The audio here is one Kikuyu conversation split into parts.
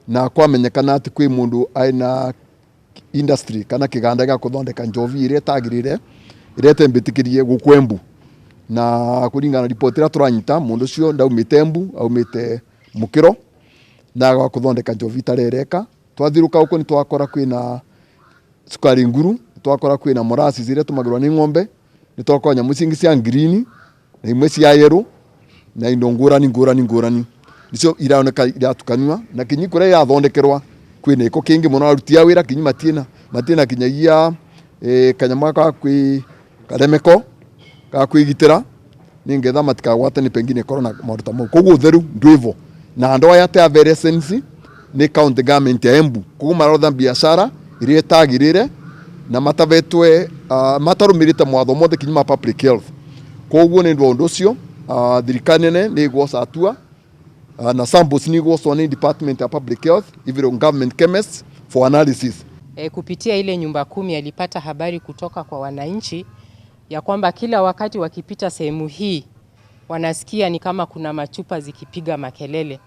Na kwamenyekana ati kwi mundu aina industry kana kiganda gĩa kuthondeka njovi iria itagirire, iria itembitikirie guku Embu. Na kuringana na ripoti iria turanyita, mundu ucio ndaumite Embu, aumite mukiro na gwa kuthondeka njovi itarereka. Twathiruka guku ni twakora kwina sukari nguru, twakora kwina molasses iria tumagirwa ni ng'ombe, ni twakora nyamu cingi cia green na imwe cia yellow na indo ngurani ngurani ngurani nicio iraoneka iratukanua. Na kinyi kuria irathondekerwa kwina iko kingi muno. Aruti a wira kinyi matiina kinyagia kanyamũ ka kwi karemeko ka kwigitira ningetha matikagwatane pengine corona, maundu ta mau. Koguo utheru ndwivo na andu aya te ave license ni county government ya Embu, koguo marotha biashara iria itagirire na matavetwe, matarumirite mwatho mothe kinya ma public health. Koguo ni ndu undu ucio, thirikari nene ni igwoca atua na samples ni igwocwo ni Department ya Public Health iviro government chemists for analysis. Kupitia ile nyumba kumi alipata habari kutoka kwa wananchi ya kwamba kila wakati wakipita sehemu hii wanasikia ni kama kuna machupa zikipiga makelele.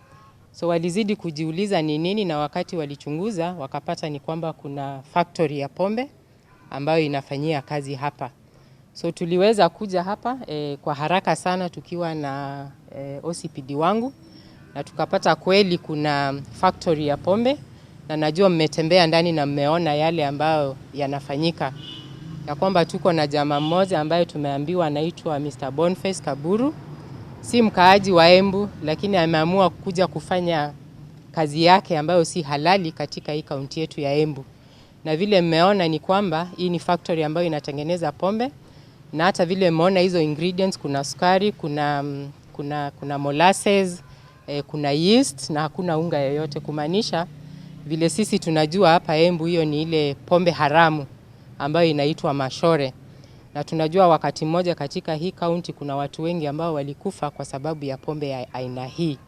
So walizidi kujiuliza ni nini, na wakati walichunguza wakapata ni kwamba kuna factory ya pombe ambayo inafanyia kazi hapa. So tuliweza kuja hapa kwa haraka sana tukiwa na OCPD wangu na tukapata kweli kuna factory ya pombe, na najua mmetembea ndani na mmeona yale ambayo yanafanyika, ya kwamba tuko na jamaa mmoja ambaye tumeambiwa anaitwa Mr. Boniface Kaburu, si mkaaji wa Embu, lakini ameamua kuja kufanya kazi yake ambayo si halali katika hii kaunti yetu ya Embu. Na vile mmeona ni kwamba hii ni factory ambayo inatengeneza pombe, na hata vile mmeona hizo ingredients, kuna sukari, kuna molasses, kuna yeast na hakuna unga yoyote, kumaanisha vile sisi tunajua hapa Embu hiyo ni ile pombe haramu ambayo inaitwa mashore. Na tunajua wakati mmoja katika hii kaunti kuna watu wengi ambao walikufa kwa sababu ya pombe ya aina hii.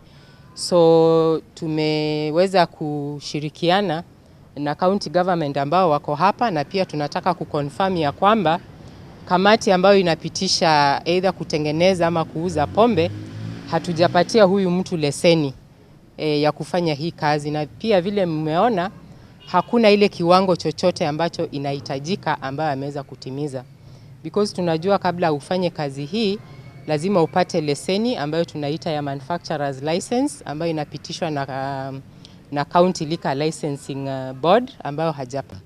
So tumeweza kushirikiana na county government ambao wako hapa, na pia tunataka kuconfirm ya kwamba kamati ambayo inapitisha either kutengeneza ama kuuza pombe hatujapatia huyu mtu leseni ya kufanya hii kazi, na pia vile mmeona hakuna ile kiwango chochote ambacho inahitajika ambayo ameweza kutimiza, because tunajua kabla ufanye kazi hii lazima upate leseni ambayo tunaita ya manufacturer's license ambayo inapitishwa na County Liquor Licensing Board ambayo hajapa.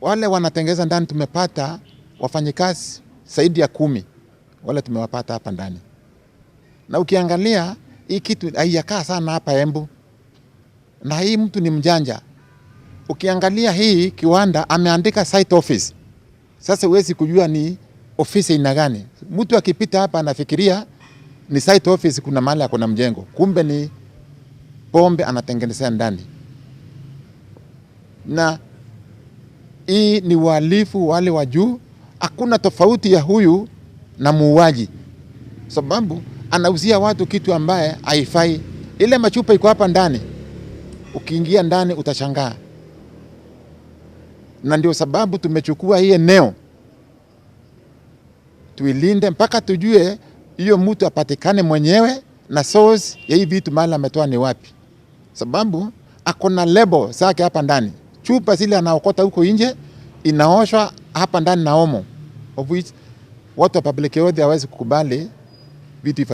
Wale wanatengeza ndani tumepata wafanyikazi zaidi ya 10 wale tumewapata hapa ndani, na ukiangalia hii kitu haijakaa sana hapa Embu, na hii mtu ni mjanja. Ukiangalia hii kiwanda ameandika site office. Sasa huwezi kujua ni ofisi aina gani. Mtu akipita hapa anafikiria ni site office, kuna mahali kuna mjengo, kumbe ni pombe anatengenezea ndani. Na hii ni uhalifu wale wa juu. Hakuna tofauti ya huyu na muuaji, sababu anauzia watu kitu ambaye haifai. Ile machupa iko hapa ndani, ukiingia ndani utashangaa. Na ndio sababu tumechukua hii eneo tuilinde mpaka tujue hiyo mtu apatikane mwenyewe na source ya hii vitu mahali ametoa ni wapi, sababu akona lebo zake hapa ndani. Chupa zile anaokota huko nje inaoshwa hapa ndani na Omo, of which watu wa public health hawezi kukubali vitu.